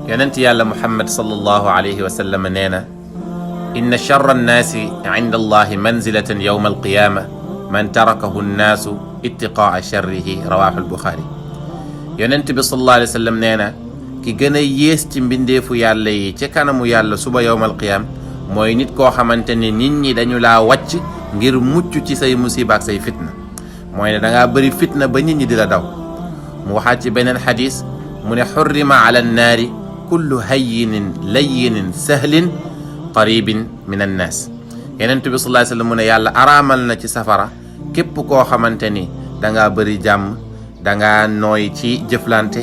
yonent yàlla muhammad sallallahu alayhi wa sallam nee na inna charra annaasi inda allahi manzilatan yowma alqiyaama man tarakahu nnaasu ittiqaa charrihi rawahu albuxaari. yonent bi sallallahu alayhi wa sallam nee na ki gën a yées ci mbindeefu yàlla yi ci kanamu yàlla suba yowma alqiyaama mooy nit koo xamante ne nit ñi dañu laa wàcc ngir mucc ci say musiba ak say fitna, mooy ne dangaa bëri fitna ba nit ñi di la daw. mu waxaat ci beneen xadis mu ne xurrima ala annaari kullu hayyinin layyinin sahlin qaribin min annaas. yonent bi sallallahu alayhi wa sallam mu ne yàlla araamal na ci safara képp koo xamante ni dangaa bëri jàmm, dangaa nooy ci jëflante,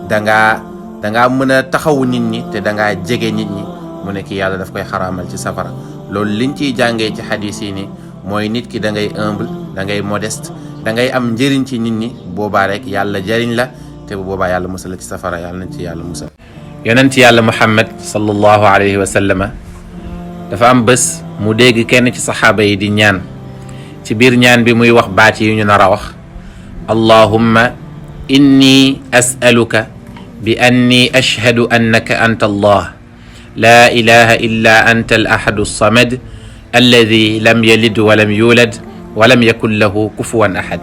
dangaa mën a taxawu nit ñi te dangaa jege nit ñi, mu ne ki yàlla daf koy xaraamal ci safara. loolu liñ ciy jàngee ci xadis yi ni mooy nit ki da ngay humble, da ngay modeste, da ngay am njëriñ ci nit ñi, boobaa rek yàlla jëriñ la te bu boobaa yàlla musal la ci safara. yàlla nañ ci yàlla musal. yonent yàlla muhammad sallallahu alayhi wa sallama dafa am bés mu dégg kenn ci saxaaba yi di ñaan, ci biir ñaan bi muy wax baat yi ñu nar a wax: allahumma inni as'aluka bi anni ashhadu annaka anta allah la ilaha illa anta al ahadu samad alladi lam yalid walam yulad walam yakun lahu kufuwan ahad.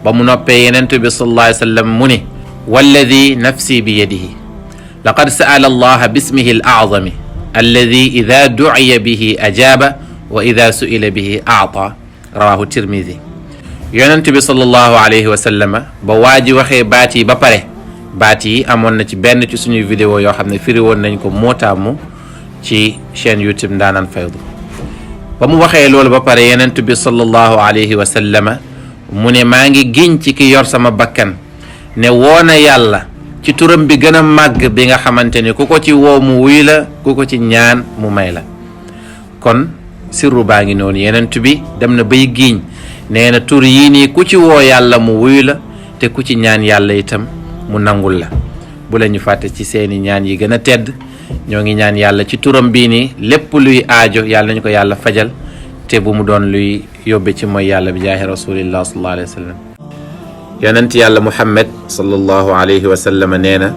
ba mu noppee yonent bi sallallahu alayhi wa sallam mu ne walladi nafsi bi yadihi laqad sa'ala allaha bismihi al a'zami alladi ida du'iya bihi ajaaba wa ida su'ila bihi a'ta, rawahu tirmidi. yonent bi sallallahu alayhi wa sallam ba waa ji waxee baat yi ba pare, baat yi amoon na ci benn ci suñuy vidéo yoo xam ne firi woon nañ ko mootaamu ci chaîne YouTube Ndaanaan Faydu. ba mu waxee loolu ba pare yonent bi sallallahu alayhi wa sallama mu ne maa ngi giñ ci ki yor sama bakkan ne woona yàlla ci turam bi gën a màgg bi nga xamante ni ku ko ci woo mu wuy la, ku ko ci ñaan mu may la. kon sirru baa ngi noonu, yonent bi dem na bay giñ nee na tur yii nii ku ci woo yàlla mu wuy la te ku ci ñaan yàlla itam mu nangul la. bu la ñu fàtte ci seeni ñaan yi gën a tedd. ñoo ngi ñaan yàlla ci turam bii nii lépp luy aajo yàlla nañu ko yàlla fajal te bu mu doon luy yóbbe ci mooy yàlla bi jaahi rasulillah sallallahu alayhi wa sallam. yonent yàlla muhammad sallallahu alayhi wa sallam nee na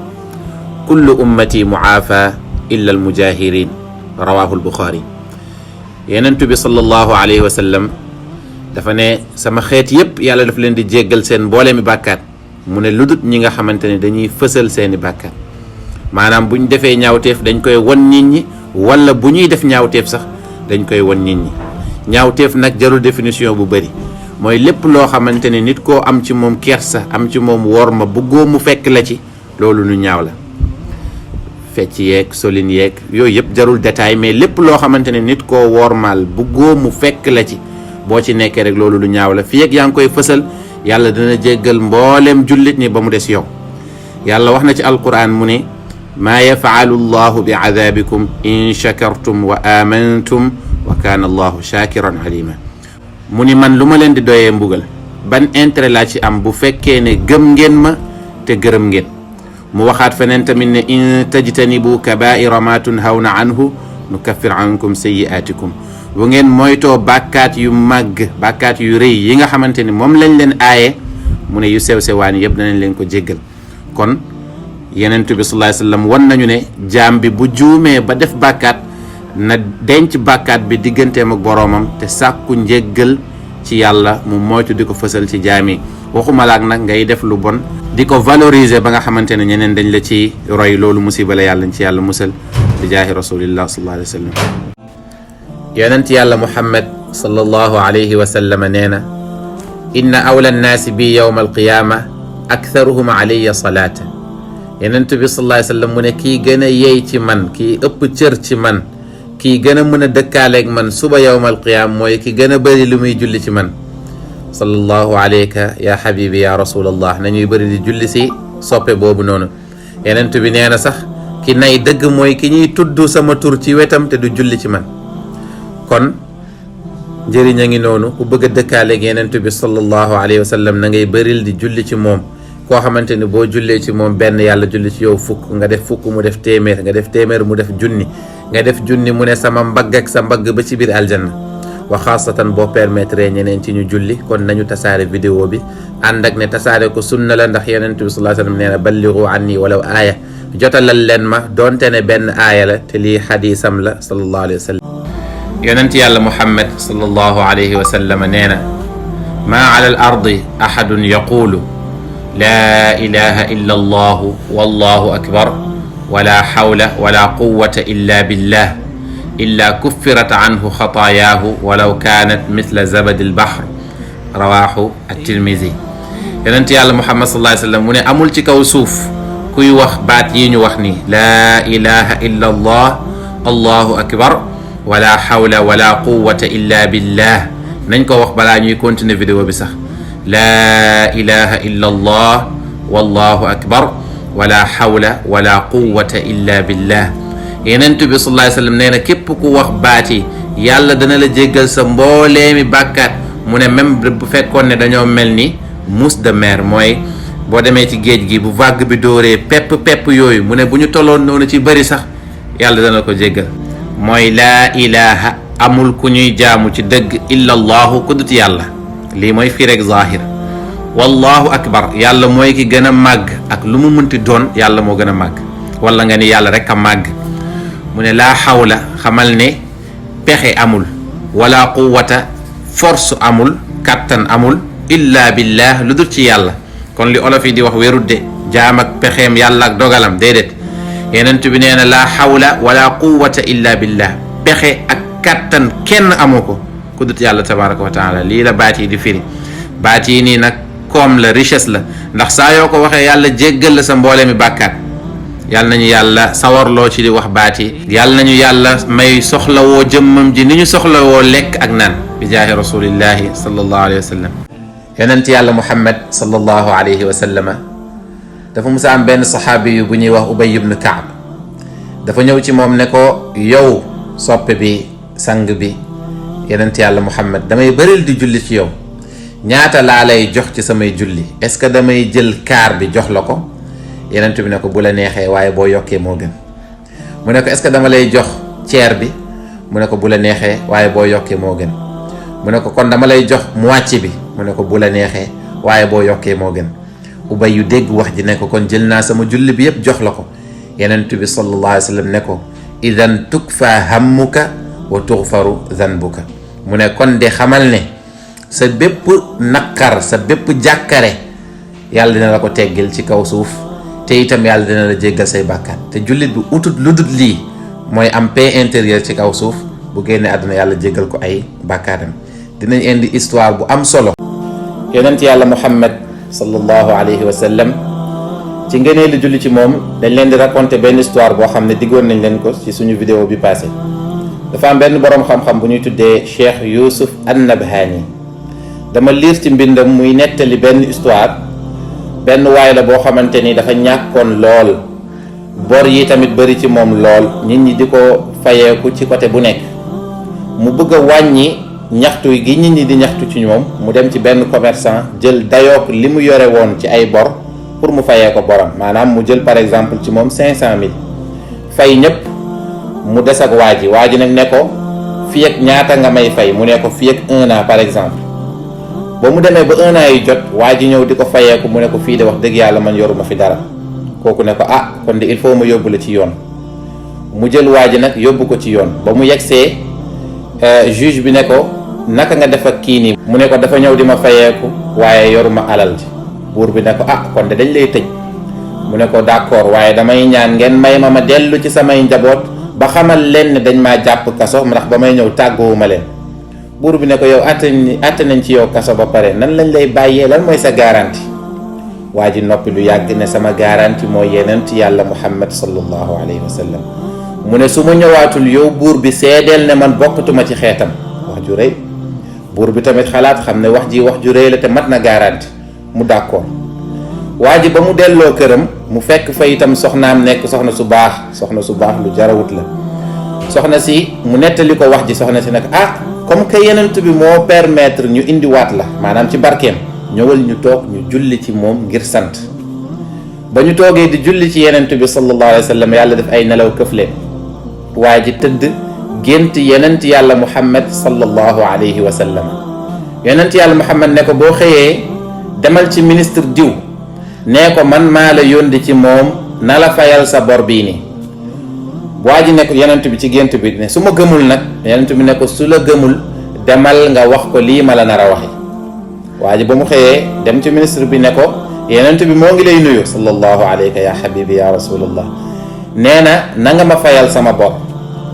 kullu ummati muaafa illa al mujahirin, rawahu al buxaari. yonent bi sallallahu alayhi wa sallam dafa ne sama xeet yépp yàlla daf leen di jéggal seen mboole mi bàkkaat, mu ne ludut ñi nga xamante ne dañuy fësal seeni bàkkaat. maanaam bu ñu defee ñaawteef dañ koy won nit ñi, wala bu ñuy def ñaawteef sax dañ koy won nit ñi. ñaawteef nag jarul définition bu bëri, mooy lépp loo xamante ne nit koo am ci moom kersa, am ci moom worma, bëggoo mu fekk la ci, loolu nu ñaaw la. fecc yeeg solin yeeg yooyu yëpp jarul détail, mais lépp loo xamante ne nit koo wormaal bëggoo mu fekk la ci, boo ci nekkee rek loolu lu ñaaw la. fii ak yaa ngi koy fësal yàlla dana jéggal mboolem jullit ñi ba mu des yow. yàlla wax na ci alquran mu ne maa yafaalu llahu bi adabikum in shakartum wa amantum wa kaana allahu shakiran alima. mu ni man lu ma leen di doyee mbugal, ban intérêt laa ci am bu fekkee ne gëm ngeen ma te gërëm ngeen. mu waxaat feneen tamit ne in tajtanibu kabaira ma tunhawna anhu nukaffir ankum sayyi'atikum. bu ngeen moytoo bàkkaat yu màgg, bàkkaat yu rëy yi nga xamante ni moom lañ leen aaye, mu ne yu sew sewaan yëpp danañ leen ko jéggal. kon yonent bi sallallahu alayhi wa sallam wan nañu ne jaam bi bu juumee ba def bàkkaat na denc bàkkaat bi digganteem ak boroomam te sàkku njéggal ci yàlla, mu moytu di ko fësal ci jaam yi. waxuma laak nag ngay def lu bon di ko valoriser ba nga xamante ne ñeneen dañ la ci roy, loolu musiba la. yàlla ci yàlla musal bi jaahi rasulillah sallallahu alayhi wa sallam. yonent yàlla muhammad sallallahu alayhi wa sallam nee na inna awla nnaasi bi yawma alqiyaama aktharuhum alayya salaata. yonent bi sallallahu alayhi wa sallam mu ne kii gën a yey ci man, kii ëpp cër ci man, kii gën a mën a dëkkaaleeg man suba yawma alqiyaama mooy ki gën a bëri lu muy julli ci man. sallallahu alayka ya habibi ya rasulallah. nañuy bëri di julli si soppe boobu noonu. yonent bi nee na sax ki nay dëgg mooy ki ñuy tudd sama tur ci wetam te du julli ci man. kon njëriñ a ngi noonu. ku bëgg a dëkkaaleeg yonent bi sallallahu alayhi wa sallam na ngay bëril di julli ci moom. koo xamante ni boo jullee ci moom benn, yàlla julli ci yow fukk, nga def fukk mu def téeméer, nga def téeméer mu def junni, nga def junni mu ne sama mbagg ak sa mbagg ba ci biir aljanna. wa xaasatan boo permettre ñeneen ci ñu julli, kon nañu tasaare vidéo bi, ànd ak ne tasaare ko sunna la, ndax yonent bi sallallahu alayhi wa sallam nee na balligu anni walaw aaya, jotalal leen ma doonte ne benn aaya la te lii xadiisam la sallallahu alayhi wa sallam. yonent yàlla Muhammad sallallahu alayhi wa sallam nee na maa ala al ardi ahadun yaqulu laa ilaha illa allahu wallahu akbar wala hawla wala quwwata illa billah illa kuffirat anhu xataayaahu walaw kaanat mithla zabadi albahr rawaahu at-Tirmidhi. yonent yàlla Muhammad sallallahu alayhi wa sallam mu ne amul ci kaw suuf kuy wax baat yi ñu wax ni laa ilaha illa allah allahu akbar wala hawla wala quwwata illa billah. nañ ko wax balaa ñuy continuer vidéo bi sax laa ilaha illa allah wallahu akbar wala hawla wala quwwata illa billah. yonent bi sallallahu alayhi wa sallam nee na képp ku wax baat yi yàlla dana la jéggal sa mbooleemi bàkkaat. mu ne même bu fekkoon ne dañoo mel ni mousse de mer, mooy boo demee ci géej gi bu vague bi dóoree pepp yooyu mu ne bu ñu tolloon noonu ci bëri sax yàlla dana ko jéggal. mooy laa ilaha amul ku ñuy jaamu ci dëgg illa allahu ku dut yàlla. lii mooy fii rek zahir. wallahu akbar yàlla mooy ki gën a màgg ak lu mu munti doon yàlla moo gën a màgg wala nga ni yàlla rek a màgg. mu ne laa xawla xamal ne pexe amul wala quwwata force amul kattan amul illa billah lu dul ci yàlla. kon li olof yi di wax wérudde jaam ak pexeem yàlla ak dogalam déedéet. yonent bi nee na laa xawla wala quwwata illa billah pexe ak kattan kenn amu ko ku dut yàlla tabaraka wa taala. lii la baat yi di firi. baat yi nii nag koom la richesse la ndax saa yoo ko waxee yàlla jéggal la sa mboole mi bàkkaat. yàlla nañu yàlla sawarloo ci di wax baat yi. yàlla nañu yàlla may soxlawoo jëmmam ji ni ñu soxlawoo lekk ak naan bi jaahi rasulillahi sallallahu alayhi wa sallam. yonent yàlla Muhammad sallallahu alayhi wa sallama dafa musa am benn saxaabi yu bu ñuy wax Ubay ibn Kaab. dafa ñëw ci moom ne ko yow soppe bi sang bi yonent yàlla Muhammad damay bëril di julli ci yow ñaata laa lay jox ci samay julli est-ce que damay jël kaar bi jox la ko. yonent bi ne ko bu la neexee waaye boo yokkee moo gën. mu ne ko est-ce que dama lay jox ceer bi mu ne ko bu la neexee waaye boo yokkee moo gën. mu ne ko kon dama lay jox moitié bi mu ne ko bu la neexee waaye boo yokkee moo gën. Ubay yu dégg wax ji ne ko kon jël naa sama julli bi yëpp jox la ko. yonent bi sallallahu alayhi wa sallam ne ko idan tukfa hammuka wa tughfaru zanbuka. mu ne kon de xamal ne sa bépp naqar sa bépp jàkkare yàlla dina la ko teggil ci kaw suuf te itam yàlla dina la jéggal say bàkkaat. te jullit bi utut lu dut lii mooy am paix intérieure ci kaw suuf bu génnee àdduna yàlla jéggal ko ay bàkkaatam. dinañ indi histoire bu am solo. yonent yàlla Muhammad sallallahu alayhi wa sallam ci ngënee li julli ci moom dañ leen di raconter benn histoire boo xam ne diggoon nañ leen ko ci suñu vidéo bi passé. dafa am benn boroom xam-xam bu ñuy tuddee Cheikh Yousuf An-Nabhani. dama liir ci mbindam muy nettali benn histoire. benn waay la boo xamante ni dafa ñàkkoon lool bor yi tamit bëri ci moom lool nit ñi di ko fayeeku ci côté bu nekk. mu bëgg a wàññi ñaxtu gi nit ñi di ñaxtu ci ñoom mu dem ci benn commerçant jël dayook li mu yore woon ci ay bor pour mu fayee ko borom. maanaam mu jël par exemple ci moom 500 000 fay ñëpp mu des ak waa ji nag ne ko fii ak ñaata nga may fay mu ne ko fii ak 1 an par exemple. ba mu demee ba 1 an yi jot waa ji ñëw di ko fayeeku mu ne ko fii de wax dëgg yàlla man yoruma fi dara. kooku ne ko ah kon de il faut ma yóbbu la ci yoon. mu jël waa ji nag yóbbu ko ci yoon ba mu yegsee juge bi ne ko naka nga def ak kii nii. mu ne ko dafa ñëw di ma fayeeku waaye yoruma alal ji. buur bi ne ko ah kon de dañ lay tëj. mu ne ko d'accord waaye damay ñaan ngeen may ma dellu ci samay njaboot ba xamal leen ne dañ maa jàpp kaso ndax ba may ñëw tàggoowuma leen. buur bi ne ko yow atte nañ ci yow kaso ba pare nan lañ lay bàyyee lan mooy sa garantie. waa ji noppi lu yàgg ne sama garantie mooy yonent yàlla Muhammad sallallahu alayhi wa sallam. mu ne su ma ñëwaatul yow buur bi seedeel ne man bokkatuma ci xeetam. wax ju rëy. buur bi tamit xalaat xam ne wax ju rëy la te mat na garantie mu d'accord. waa ji ba mu delloo këram mu fekk fa itam soxnaam nekk soxna su baax lu jarawut la. soxna si mu nettali ko wax ji soxna si nag comme que yonent bi moo permettre ñu indiwaat la maanaam ci barkeem ñëwal ñu toog ñu julli ci moom ngir sant. ba ñu toogee di julli ci yonent bi sallallahu alayhi wa sallam yàlla def ay nelaw këfle waa ji tëdd gént yonent yàlla Muhammad sallallahu alayhi wa sallam. yonent yàlla Muhammad ne ko boo xëyee demal ci ministre diw nee ko man maa la yónni ci moom na la fayal sa bor bii nii. waa ji ne ko yonent bi ci gént bi ne su ma gëmul nag, yonent bi ne ko su la gëmul demal nga wax ko lii ma la nar a waxe. waa ji ba mu xëyee dem ci ministre bi ne ko yonent bi moo ngi lay nuyu sallallahu alayka ya habibi ya rasulallah, nee na nga ma fayal sama bor.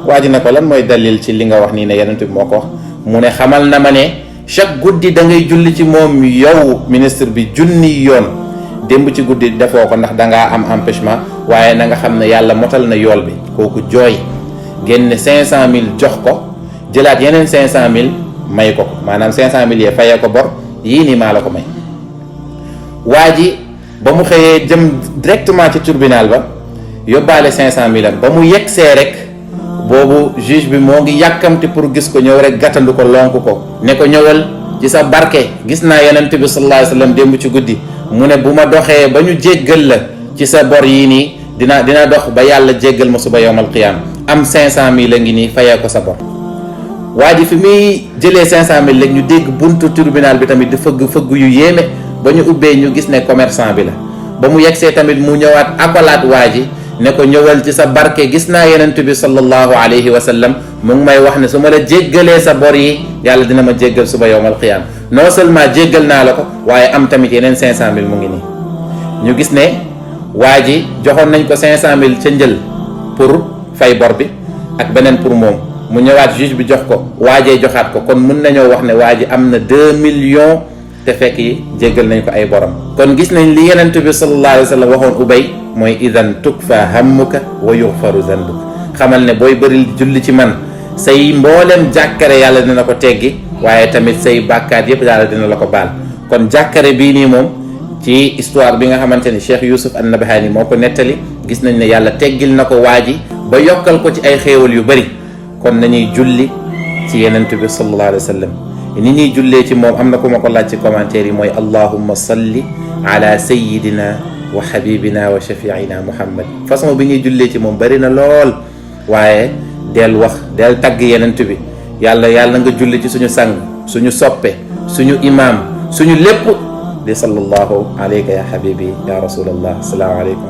waa ji ne ko lan mooy dalil ci li nga wax nii ne yonent bi moo ko wax. mu ne xamal na ma ne chaque guddi da ngay julli ci moom yow ministre bi junni yoon. démb ci guddi defoo ko ndax dangaa am empêchement, waaye na nga xam ne yàlla motal na yool bi. kooku jooy génne 500,000 jox ko, jëlaat yeneen 500,000 may ko, maanaam 500,000 yee fayee ko bor, yii nii maa la ko may. waa ji ba mu xëyee jëm directement ci tribunal ba yóbbaale 500,000 am. ba mu yegsee rek boobu juge bi moo ngi yàkkamti pour gis ko, ñëw rek gàttandu ko, lonk ko ne ko ñëwal ci sa barke, gis naa yonent bi sallallahu alayhi wa sallam démb ci guddi mu ne bu ma doxee ba ñu jéggal la ci sa bor yii nii dina dox ba yàlla jéggal ma suba yawmal qiyaam, am 500,000 la ngi nii fayee ko sa bor. waa ji fi muy jëlee 500,000 léegi ñu dégg buntu tribunal bi tamit di fëgg yu yéeme, ba ñu ubbee ñu gis ne commerçant bi la. ba mu yegsee tamit mu ñëwaat akolaat waa ji ne ko ñëwal ci sa barke, gis naa yonent bi sallallahu alayhi wa sallam mu ngi may wax ne su ma la jéggalee sa bor yi yàlla dina ma jéggal suba yawmal qiyaam. non seulement jéggal naa la ko, waaye am tamit yeneen 500,000 mu ngi nii. ñu gis ne waa ji joxoon nañ ko 500,000 ca njël pour fay bor bi ak beneen pour moom, mu ñëwaat juge bi jox ko, waajee joxaat ko, kon mun nañoo wax ne waa ji am na 2 millions te fekk yi jéggal nañ ko ay borom. kon gis nañ li yonent bi sallallahu alayhi wa sallam waxoon Ubay mooy idan tukfa hammuka wa yughfaru zanbuka, xamal ne booy bëri julli ci man say mboolem jàkkare yàlla dina ko teggi, waaye tamit say bàkkaat yëpp yàlla dina la ko baal. kon jàkkare bii nii moom ci histoire bi nga xamante ni Cheikh Youssouf an-Nabhani moo ko nettali, gis nañ ne yàlla teggil na ko waa ji ba yokkal ko ci ay xéewal yu bëri. kon nañuy julli ci yonent bi sallallahu alayhi wa sallam. ni ñuy jullee ci moom am na ku ma ko laaj ci commentaire yi, mooy allahumma salli ala sayyidina wa habibina wa shafiina muhammad. façon bi ñuy jullee ci moom bari na lool, waaye del tagg yonent bi. yàlla nga julli ci suñu sang, suñu soppe, suñu imam, suñu lépp di sallallahu alayka ya habibi ya rasulallah. assalaamu alaykum.